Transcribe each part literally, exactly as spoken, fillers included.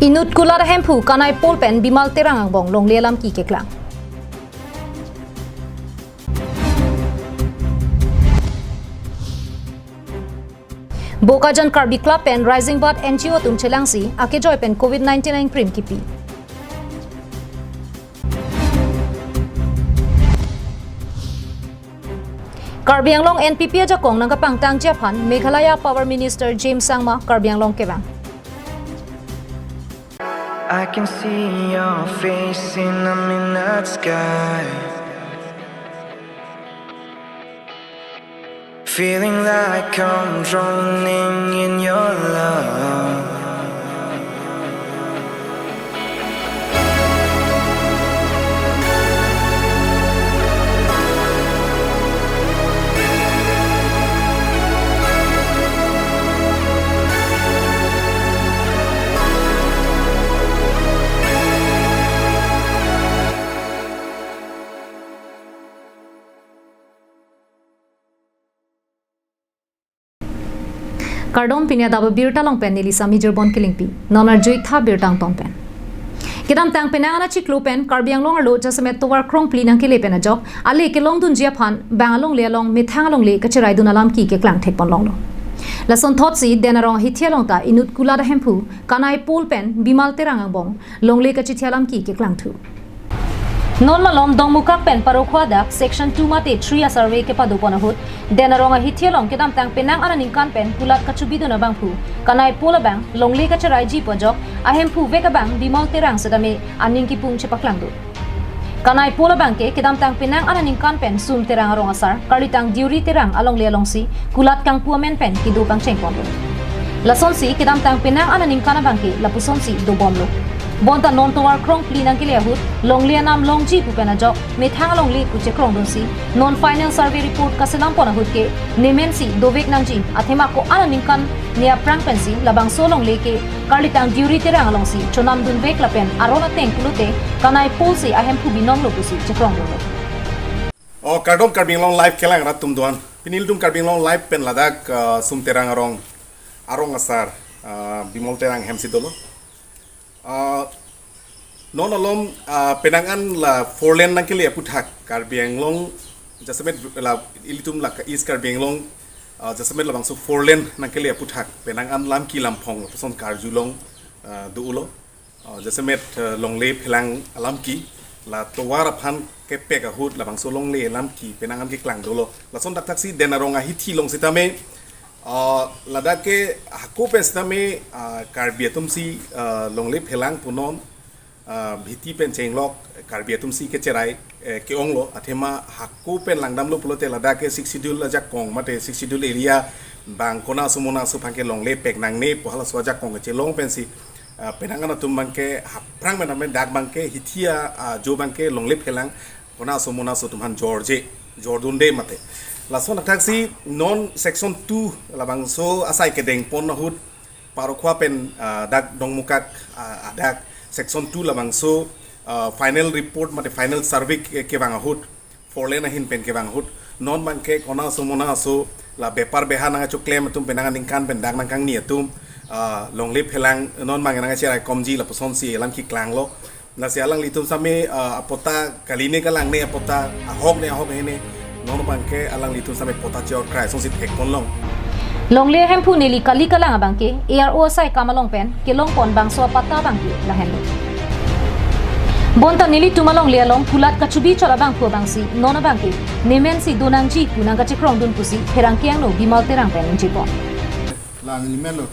Inut kulat ahemphu Kanai Paul pen Bimal Terang angbong longle alam ki keklang. Bokajan Karbi Club pen Rising Bud N G O atum chelangsi akejoi pen covid nineteen ingkrim kipi. Karbi Anglong N P P ajakong nangkapangtangji aphan Meghalaya Power Minister James Sangma Karbi Anglong kevang. I can see your face in the midnight sky. Feeling like I'm drowning in your love. Kardom, pini adap abirta along pen neli Sami Jirbon Kilingpi. Non arjuitha birta angton pen. Kedamtang penang an achiklo pen Karbi Anglong arlo jasemet tovar krongphli nangkele pen ajok ale kelongdunji aphan bang alongle along methang alongle kacheraidun alam ki keklang thekpon longlo. Lason thotsi Den Arong ahithi along ta inut kulat ahemphu Kanai Paul pen Bimal Terang angbong longle kachithi alam ki keklangthu. Non malom Dongmukak pen Parokhowa dak section two mate three a survey kepadopon ahut, Den Arong ahithi along kedamtang penang an aningkan pen kulat kachubidun abangphu Kanai Paul abang longle kacheraiji pu ajok ahemphu vek abang Bimal Terang setame aning kipung chepaklangdun. Kanai Paul abangke kedamtang penang an aningkan pen Sum Terang arong asar, karlitang Deuri Terang alongle alongsi kulat kangpu amen pen kedo pangchengponlo. Lasonsi kedamtang penang an aningkan abangke lapusonsi dobomlo. Bonta non tovar krongphli nangkele ahut longle anam longji pu pen ajok methang alongle pu chekrongdunsi non final survey report kaselampon ahut ke nemensi dovek nangji, athema ko-an aningkan ne aphrang pensi labangso longle ke karlitang Deuri Terang alongsi chonamdunvek lapen aron ateng pulote Kanai Paul si ahemphu binonglo pusi chekrongdunlo. O kardom Karbi Anglong Live kelang rat atum doan. Pini ilitum Karbi Anglong Live pen ladak, ah, Sum Terang arong, arong asar, ah, Bimal Terang hemsi dolo. Ah, non malom, ah, penang an la four lane nangkele aputhak Karbi Anglong jasemet la ilitum la East Karbi Anglong, ah, jasemet labangso four lane nangkele aputhak penang an lam ki lamphong lapuson karjulong, ah, dolo. Ah, jasemet, ah, longle phelang alam ki la tovar aphan kepek ahut labangso longle alam ki penang an keklang dolo. Lason thakthaksi Den Arong ahithi along sitame, ah, ladak ke hako pen sitame, ah, Karbi atum si, ah, longle phelang punon, ah, hithi pen chenglok Karbi atum si kecherai, eh, ke-onglo, athema hako pen langdamlo pulote ladak ke Sixth Schedule ajakong mate Sixth Schedule area bang kona aso mona aso aphan ke longle pek nangne pu halaso ajakong kechelong pensi, ah, penang an atum abangke aphrang pen amen dak abangke hithi a, ah, jo abangke longle phelang kona aso mona aso atum aphan jorje, jordunde mate. Lason thakthaksi non section two labangso asai kedengpon ahut Parokhowa pen, ah, dak Dongmukak, ah, adak section two labangso, ah, final report mate final survey ke, kevang ahut, four lane ahin pen kevang ahut, non abangke kona aso mona aso la bepar beha nangkachoklem atum penang aningkan pen dak nangkangni atum, ah, longle phelang non abang nangkacheraikomji lapusonsi alam keklanglo. Lasi alanglitum sitame, ah, apota kaline kalang ne apota ahok ne ahok hene non abangke alanglitum sitame pota che-orkrai asonsi thekpon long. Longle ahemphu neli kali kalang abangke A R O asai kam along pen kelongpon bangso apatta abangke lahenlo. Bonta nelitum alongle along kulat kachubi chot abangphu abangsi non abangke nemensi donangji pu nangkachekrongdun pusi pherangke angno Bimal Terang pen ningjepon. La neli menlo.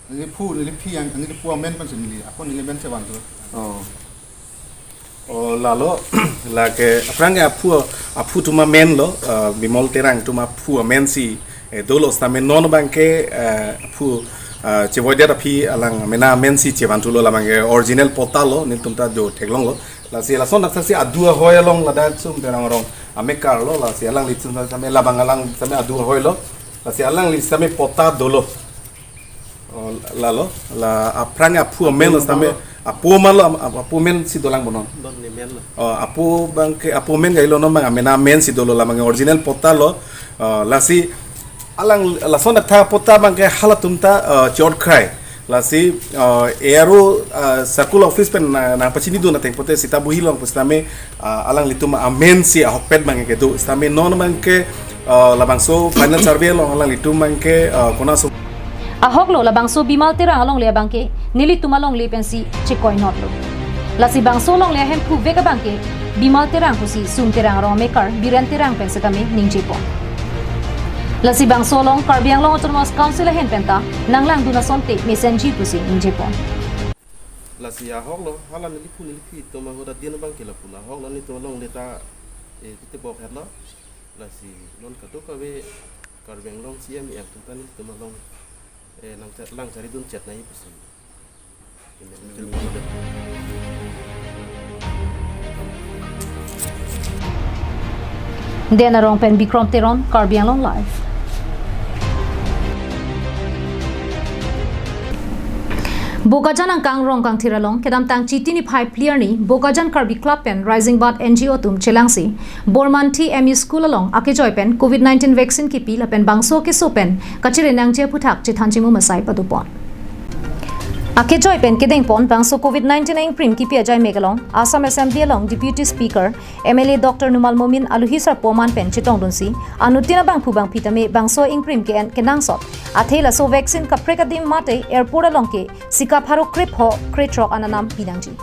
Neli phu, neli phi yang, neli phu amen pensi neli. Ako neli men chevantu. Oh. Oh, lalo, lake, aphrang ke aphu, aphu atum amenlo, ah, Bimal Terang atum aphu amensi, eh, dolo sitame non abangke, eh, aphu, ah, chevoidet aphi alang amena amensi chevantulo, labangke original patta lo, nelitum ta jo theklonglo. Lasi lason thakthaksi adu ahoi along ladak Sum Terang arong amekar lo, lasi alanglitum sitame labang alang sitame adu ahoi lo. Lasi alangli sitame patta dolo. Oh, lalo, la aphrang aphu amen lo sitame, aphu malo, ap-, aphu amensi dolang bonon. Don ni men lo. Oh, aphu abangke, aphu amen kailo non abang amena amensi dolo labang original patta lo. Oh, lasi alang lason thaktha patta abangke halatum ta, eh, che-orkrai. Lasi uh, A R O uh, circle office pen na, nangpachinidun ateng pote sita bohi long pusitame uh, alanglitum amen si ahokpet bang kedo sitame non bang ke uh, labangso final survey along alanglitum bang ke uh, kona so. Ahok lo labangso Bimal Terang alongle abang ke nelitum alongle pensi chekoi not lo. Lasi bangso alongle ahemphu vek abang ke Bimal Terang pusi Sum Terang arong amekar Biren Terang pen setame ningjepo. Lasi bangso along Karbi Anglong Autonomous Council ahin penta nanglangdun asonte mesenji pusi ningjepo. Lasi ahok lo hala neliphu neliphi atum ahut adin abang ke lapu la ahok lo netum alongle ta eh, titebok het lo. Lasi non kadokave Karbi Anglong C M E M atum ta netum along eh, nang lang charidun chet nai pusi. Den Arong pen Bikrom Teron, Karbi Anglong Live. Bokajan angkang Rongkangthir along kedamtang Chiti niphai phli arni Bokajan Karbi Club pen Rising Bud N G O atum chelangsi Bormanthi M E School along akejoi pen Covid nineteen vaccine kipi lapen bangso keso pen kachere nangji aphuthak chethan chimum asai padopon. Akejoi pen kedengpon bangso Covid nineteen ingprim kipi ajai mek along Assam Assembly along Deputy Speaker M L A Doctor Numal Momin aluhi sarpo aman pen chetongdunsi anuttin abangphu bangphi tame bangso ingprim ke-en kenangsot athe laso vaccine kaprek adim mate airport along ke sika pharo krip ho krethrok ananam pinangji.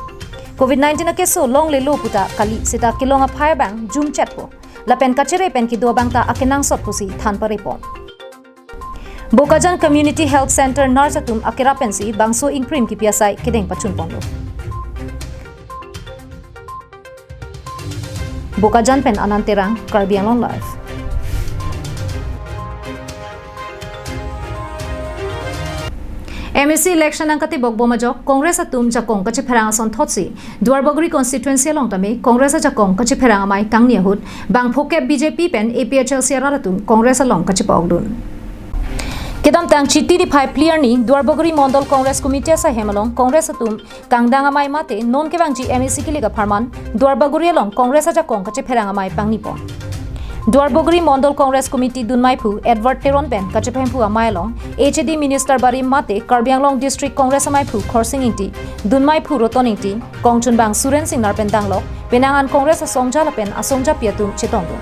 Covid nineteen akeso longle lo puta kali seta kelong aphai abang jumchetpo. Lapen kachere pen kedo abang ta akenangsot pusi than parepon. Bokajan Community Health Center nurse atum akerap pensi bangso ingprim kipi asai kedeng pachunponlo. Bokajan pen Anand Terang, Karbi Anglong Live. M A C election nangkatibok bom ajok Congress atum jakong kachepherang asonthotsi Duarbagori constituency along tame Congress ajakong kachepherang amei kangni ahut bangphokep B J P pen A P H L C arat atum Congress along kachepa-okdun. Kedamtang Chiti niphai phli arni Duarbagori Mondol Congress Committee asaihem along Congress atum kangdang amei mate non kevangji M A C kilik apharman Duarbagori along Congress ajakong kachepherang amei pangnipon. Duarbagori Mondol Congress Committee dunmeiphu Edward Teron pen kachephemphu amei along H A D Minister barim mate Karbi Anglong District Congress ameiphu Khorsing Ingti, dunmeiphu Roton Ingti, kongchunbang Suren Singnar pen danglok penang an Congress asongja lapen asongjapi atum chetongdun.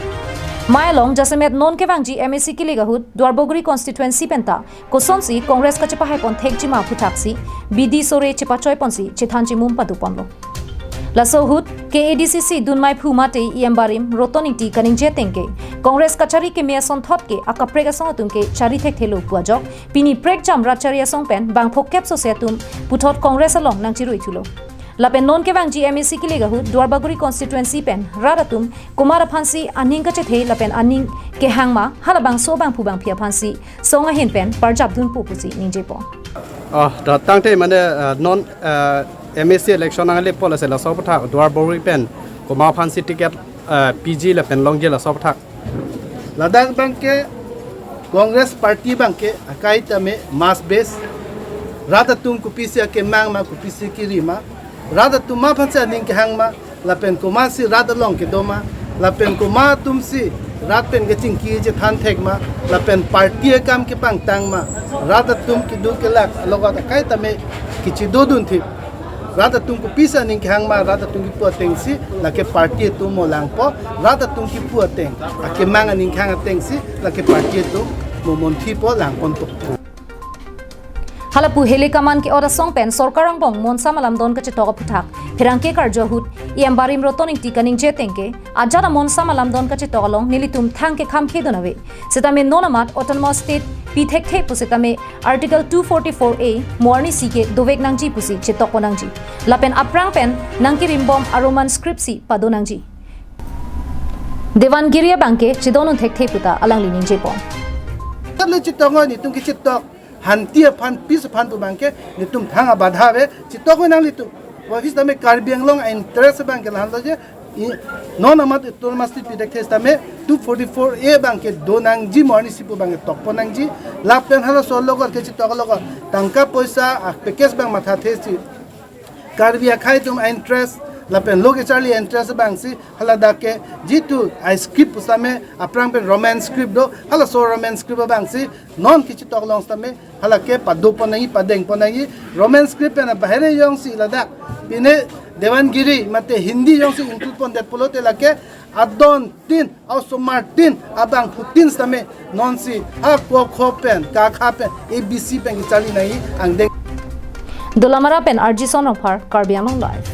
Mei along jasemet non kevangji M A C kilik ahut Duarbagori constituency penta kosonsi Congress kachepahaipon thekjima aphuthaksi bidi sore chepachoiponsi chethan chimum padoponlo. Laso ahut K A D C C dunmeiphu mate E M barim Roton Ingti kaningje ateng ke Congress kachari keme asonthot ke akaprek asong atum ke chari thekthelo pu ajok pini prekjam rat chari asong pen bangphokep sose atum puthot Congress along nangchiruithulo. Lapen non kevangji M A C kilik ahut Duarbagori constituency pen rat atum komat aphansi aning kachethe lapen aning kehangma halabangso bangphu bangphi aphansi song ahin pen parjapdunpo pusi ningjepo. Oh, da tangte mane uh, non uh, M A C election nangle pola se laso aphuthak Duarbagori pen komat aphansi ticket uh, P G lapen longji laso aphuthak. Ladak abang ke Congress Party abang ke akai tame mass base, rat atum kopisi akemang ma kopisi kiri ma, rat atum ma aphansi aning kehang ma, lapen komatsi rat along kedo ma, lapen komat atumsi rat pen kachingki chethan thek ma, lapen party akam kepangtang ma, rat atum kedo kelak alogot akai tame kechedodun thip. Rat atum kopisi aning kehang ma, rat atum kipu atengsi lake party atum mo langpo, rat atum kipu ateng akemang aning kehang atengsi lake party atum mo monthipo, langponpo. Halapu hele kaman ke-ot asong pen sorkar angbong monsam alamdon kachetok aphuthak pherangke karjo ahut E M barim Roton Ingti kaningje ateng ke ajat amonsam alamdon kachetok along nelitum thang kekham khedun ave. Setame non amat Autonomous State pi thekthe pu setame Article two forty-four A mo arnisi ke dovek nangji pusi chetokpon nangji. Lapen aphrang pen nangkirimbom a-Roman script si pado nangji. Devan Giri abang ke chedondun thekthe puta alangli ningjepon. Kat le chetok ngoi, netum kechetok hanti aphan, peace aphan pu abang ke netum thang abadha ave, chetok ngoi nanglitum. Wafis tame Karbi Anglong a-interest abang ke lahenlo je, i, non amat Autonomous State pi thekthe tame two forty-four A abang ke do nangji mo arnisi pu abang ke tokpon nangji. Lapen halaso alogot kechetok alogot tangka poisa a-package abang mathathe si Karbi akhei atum a-interest Lapen lo kecharli interest abangsi haladak ke jitu a script pusitame aphrang pen Roman script do, halaso Roman script abangsi non kechitoklang sitame halake padopon nangji, padengpon nangji. Roman script pen bahere jongsi ladak pine Devanagari mate Hindi jongsi include pondet pulote lake adontin, osomar tin, abangphutin sitame nonsi ha ko kho pen, ka kha pen, A B C pen kecharli nangji angdeng. Dolamara pen R J Son Rongphar, Karbi Anglong Live.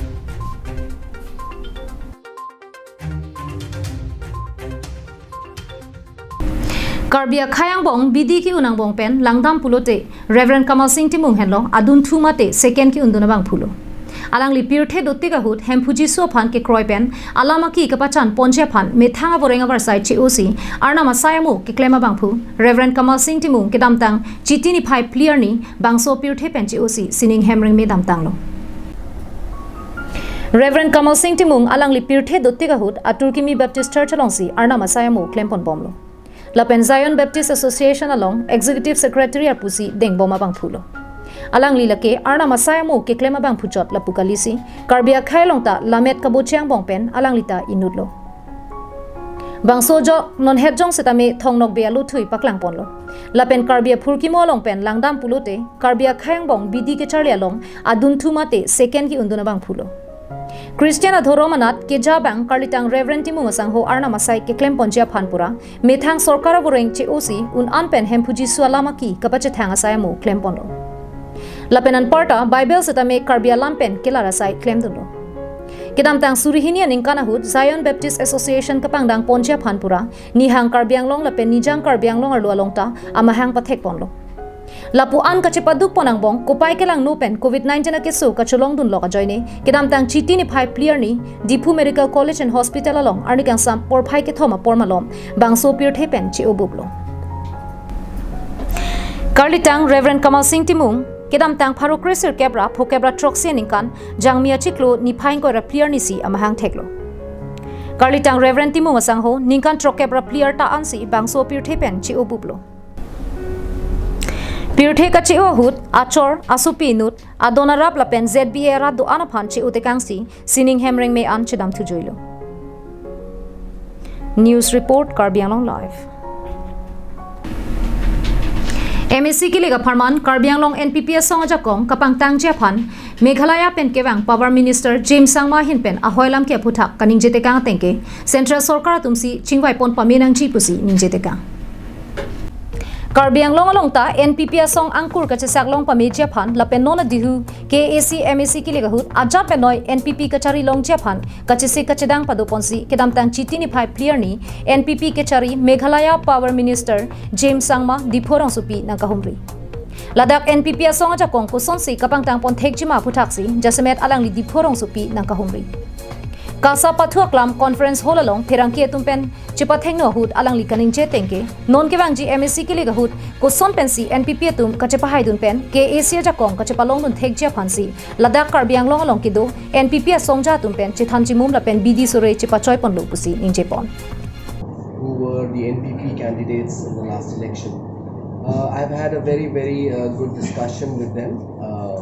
Karbi akhei angbong bidi ke-un angbong pen langdam pulote Reverend Kamal Singh Timung henlo adunthu mate second ke-undun abangphulo. Alangli pirthe dotik ahut Hemphu Jisu aphan kekroi pen alam aki kapachan ponji aphan methang avoreng avarsai che-osi Arnam asai amo keklem abangphu Reverend Kamal Singh Timung kedamtang Chiti niphai phli arni bangso pirthe pen che-osi sining hem rengme damtanglo. Reverend Kamal Singh Timung alangli pirthe dotik ahut Aturkimi Baptist Church alongsi Arnam asai amo klemponbomlo. Lapen Zion Baptist Association along Executive Secretary arpusi dengbom abangphulo. Alangli lake Arnam asai amo keklem abangphuchot lapu kalisi Karbi akhei along ta lammet kaboche angbong pen alangli ta inutlo. Bangso ajok nonhet jong setame thongnokbe alothui paklangponlo. Lapen Karbi aphurkimo along pen langdam pulote Karbi akhei angbong bidi kecharli along adunthu mate second ke-undun abangphulo. Christian adhorom anat keja abang karlitang Reverend Timung asangho Arnam asai keklemponji aphan pura methang sorkar avoreng che-osi un-an pen Hemphu Jisu alam aki kapachethang asai amo klemponlo. Lapen anparta Bible setame Karbi alam pen kelar asai klemdunlo. Kedamtang suri hini aningkan ahut Zion Baptist Association kapangdangponji aphan pura nihang Karbi Anglong lapen nijang Karbi Anglong arlo along ta amahang pathekponlo. Lapu-an kachepadukpon angbong kopai kelangno pen covid nineteen akeso kacholongdunlok ajoine kedamtang Chiti niphai phli arni Diphu Medical College and Hospital along arni kangsam porphai kethom apor malom bangso pirthe pen che-obuplo. Karlitang Reverend Kamal Singh Timung kedamtang pharo kresirkep ra phokep ra throksi aningkan Jangmi achiklo niphai ingkoi ra phli arnisi amahang theklo. Karlitang Reverend Timung asangho ningkan throkkep ra phli arta ansi bangso pirthe pen che-obuplo. Pirthe kache-o ahut achor, asopi inut, adon arap lapen Z B A arat do-an aphan che-otekangsi sining hem rengme an chedamthujuilo. News report, Karbi Anglong Live. M A C kilik apharman Karbi Anglong N P P asong ajakong kapangtangji aphan Meghalaya pen kevang Power Minister James Sangma ahin pen ahoi alam ke aphuthak kaningjetekang ateng ke Central Sorkar atumsi chingvaipon pame nangji pusi ningjetekang. Karbi Anglong along ta N P P asong angkur kachesaklong pameji aphan lapen non adihu K A A C M A C kilik ahut ajat penoi N P P kachari longji aphan kachesik kachedang padoponsi kedamtang Chiti niphai phli arni N P P kachari Meghalaya Power Minister James Sangma Diphu rongsopi nangkahumri. Ladak N P P asong ajakong kosonsi kapangtangpon thekji ma aphuthaksi jasemet alangli Diphu rongsopi nangkahumri. KASA pathu aklam Conference Hall along pherangke atum pen chepathengno ahut alangli kaningje ateng ke non kevangji M A C kilik ahut koson pensi N P P atum kachepahaidun pen K A A C ajakong kachepalongdun thekji aphansi ladak Karbi Anglong along kedo N P P asongja atum pen chethanji mum lapen bidi sore chepachoiponlo pusi ningjepon. Who were the N P P candidates in the last election. Uh, I've had a very, very, uh, good discussion with them. Uh,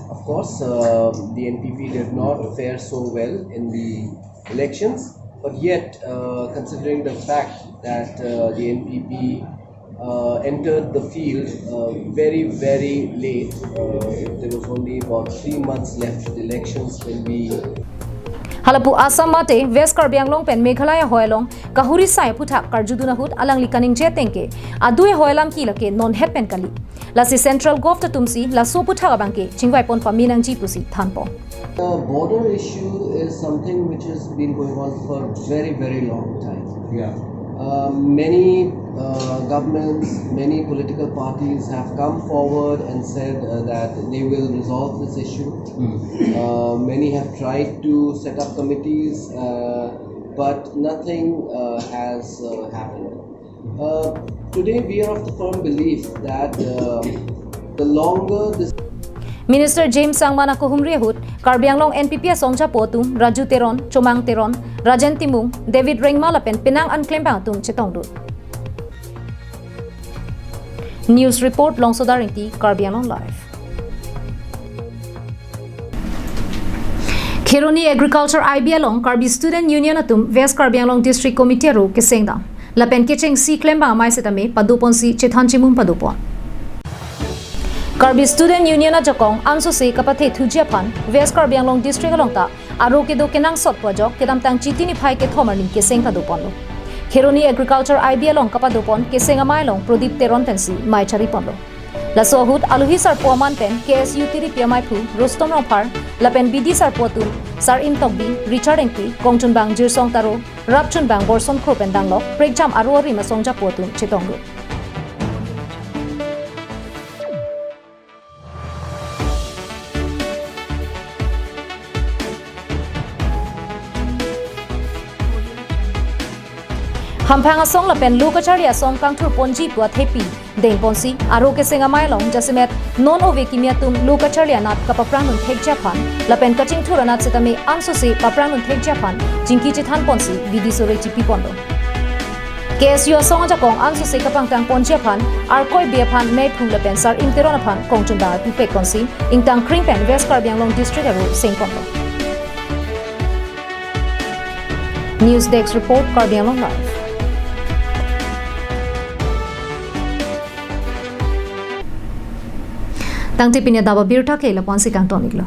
of course, uh, the N P P did not fare so well in the elections, but yet, uh, considering the fact that, uh, the N P P, uh, entered the field, uh, very, very late, uh, there was only about three months left to the elections when we Halapu Assam mate West Karbi Anglong pen Meghalaya ahoi along kahuri sai aphuthak karjudun ahut alangli kaningje ateng ke adui ahoi alam ke lake nonhet pen kali. Lasi Central Govt atumsi laso aphuthak abang ke chingvaipon pame nangji pusi thanpo. The border issue is something which has been going on for very, very long time. Yeah. Uh, many, uh, governments, many political parties have come forward and said, uh, that they will resolve this issue. Hmm. Uh, many have tried to set up committees, uh, but nothing, uh, has, uh, happened. Uh, today, we are of the firm belief that, uh, the longer this Minister James Sangma nangkahumri ahut Karbi Anglong N P P asongja apo atum Raju Teron, Chomang Teron, Rajen Timung, David Rengma lapen penang an klembang atum chetongdun. News report, Longsodar Ingti, Karbi Anglong Live. Kheroni Agriculture I B along Karbi Student Union atum West Karbi Anglong District Committee aro kesengdam lapen kechengsi klembang amei setame padoponsi chethan chimum padopon. Karbi Student Union ajakong ansose kapathe thuji aphan West Karbi Anglong District along ta aro kedo kenangsot pu ajok kedamtang Chiti niphai kethom arni keseng padoponlo. Kheroni Agriculture I B along kapadopon keseng amei along Prodip Teron pensi mei chariponlo. Laso ahut alohi sarpo aman pen K S U tiripi ameiphu Rustom Rongphar lapen B D sarpo atum Sar Im Tokbi, Richard Engti, kongchunbang Jirsong Taro, rapchunbang Borson Kro pen danglok prekjam aro arim asong japo atum chetonglo. Hamphang asong lapen lo kacharli asong kangthurponji pu athepi dengponsi aro keseng amei along jasemet non ove kimi atum lo kacharli anat kapaprang dun thekji aphan lapen kachingthur anat setame ansose paprang dun thekji aphan chingki chethanponsi bidi sore chipiponlo. K S U asong ajakong ansose kapangtangponji aphan Arkoi Bey aphan meiphu lapen Sar Im Teron aphan kongchunbang arpipekponsi ingtang kring pen West Karbi Anglong District aro sengponlo. News Desk Report, Karbi Anglong Live. Tangte pini adap abirta ke lapu-ansi kangton-iklo.